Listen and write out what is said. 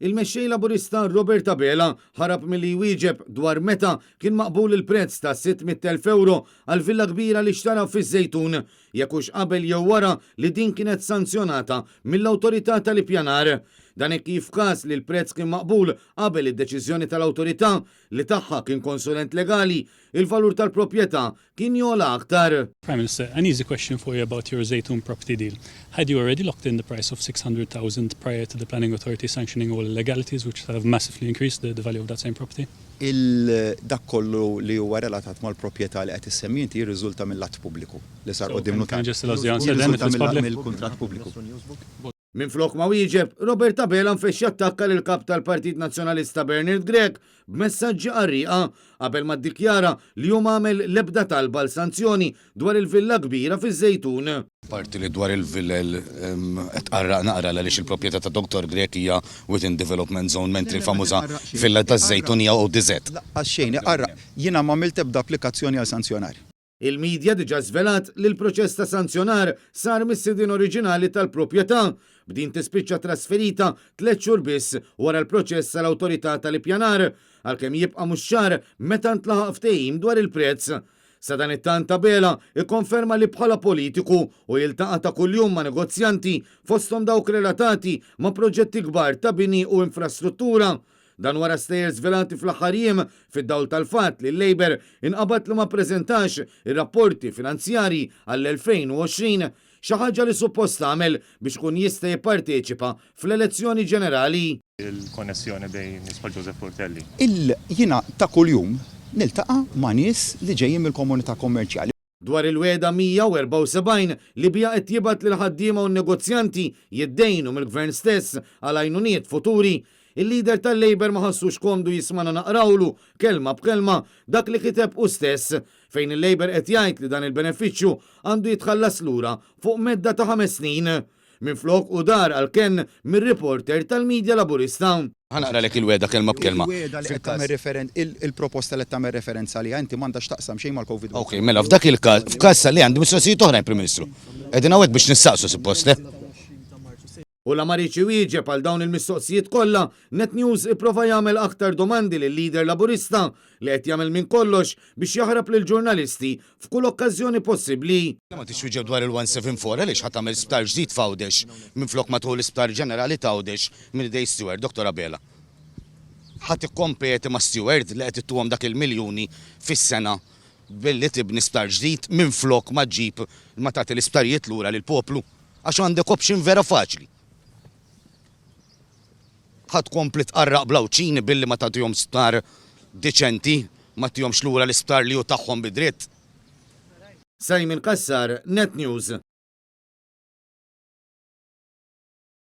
Il-Mexxej Laburista Robert Abela ħarab milli jwieġeb dwar meta kien maqbul il-prezz ta' 600,000 ewro għall-villa kbira li xtara fiż-Żejtun, jekk hux qabel jew wara li din kienet sanzjonata mill-Awtorità tal-Ippjanar. Dan hekk kif f'każ li l-prezz kien maqbul qabel id-deċiżjoni tal-Awtorità, li tagħha kien konsulent legali, il-valur tal-proprjetà kien jogħla aktar. Prime Minister, an easy question for you about your Żejtun property deal. Had you already locked in the price of 600,000 prior to the Planning Authority sanctioning all illegalities which have massively increased the value of that same property? Il dak kollu li huwa relatat mal-proprjetà li qed issemmi inti jirriżulta mill-att pubbliku li sar quddiem nutar. Jirriżulta mill-kuntratt pubbliku. Minflok ma wieġeb, Robert Abela nfexx jattakka lill-Kap tal-Partit Nazzjonalista Bernard Grech b'messaġġi qarrieqa qabel ma ddikjara li hu m'għamel l-ebda talba għal sanzjoni dwar il-villa kbira fiż-Żejtun. Apparti li dwar il-villel qed tqarraq naqra għaliex il-proprjetà ta' Dottor Grech hija within development zone mentri l-famuża villa taż-Żejtun hija ODZ. Laqqas xejn iqarraq. Jiena m'għamilt ebda applikazzjoni għal sanzjonar. Il-media diġà żvelat li l-proċess ta' sanzjonar sar mis-sidien oriġinali tal-proprjetà, b'din tispiċċa trasferita tlett xhur biss wara l-proċess sal-Awtorità tal-Ippjanar, għalkemm jibqa' mhux ċar meta ntlaħaq ftehim dwar il-prezz. Sadanittant Abela ikkonferma li bħala politiku hu jiltaqa' ta' kuljum ma' negozjanti fosthom dawk relatati ma' proġetti kbar ta' bini u infrastruttura. Dan wara stejjer żvelati fl-aħħar jiem fid-dawl tal-fatt li l-Labour inqabad li ma ppreżentax ir-rapporti finanzjarji għall-2020, xi ħaġa li suppost għamel biex ikun jista' jipparteċipa fl-elezzjoni ġenerali. Il-konnessjoni bejn nies bħal Joseph Portelli. Il Jiena ta' kuljum niltaqa' ma' nies li ġejjin mill-komunità kummerċjali. Dwar il-wegħda 174 li biha qed jibgħat lill-ħaddiema u n-negozjanti jiddejnu mill-Gvern stess għal għajnuniet futuri, il-leader tal-Labour ma ħassux komdu jismagħna naqrawlu kelma b'kelma dak li kiteb hu stess, fejn il-Labour qed jgħid li dan il-benefiċċju għandu jitħallas lura fuq medda ta' ħames snin. Minflok hu dar għall-kenn mir-reporter tal-media Laburista. Ħa naqralek il-wegħda kelma b'kelma. Il-wegħda li qed tagħmel referen il-proposta li qed tagħmel referenza għaliha inti m'għandha x'taqsam xejn mal-Covid Ok, mela f'dak il-każ, f'każ li għandi mistoqsijiet oħrajn Prim Ministru. Qegħdin hawnhekk biex nistaqsu suppost, le? U la ma riedx iwieġeb għal dawn il-mistoqsijiet kollha, Net News ipprova jagħmel aktar domandi lil-Leader Laburista li qed jagħmel minn kollox biex jaħrab lill-ġurnalisti f'kull okkażjoni possibbli. Ma tridx twieġeb dwar il-174 għaliex ħa tagħmel sptar ġdid f'Għawdex minflok ma tieħu l-Isptar Ġenerali t'Għawdex minn idej Steward, Dottor Abela. Ħa tikkompeti ma' Steward li qed ittuhom dak il-miljuni fis-sena billi tibni sptar ġdid minflok ma ġġib ma tagħti l-isptarijiet lura lill-poplu? Għax għandek option vera faċli. Ħa tkompli tqarraq bl-Għawdxin billi ma tagħtihom sptar diċenti, ma ttihomx lura l-isptar li hu tagħhom bi dritt. Simon Cassar, Net News.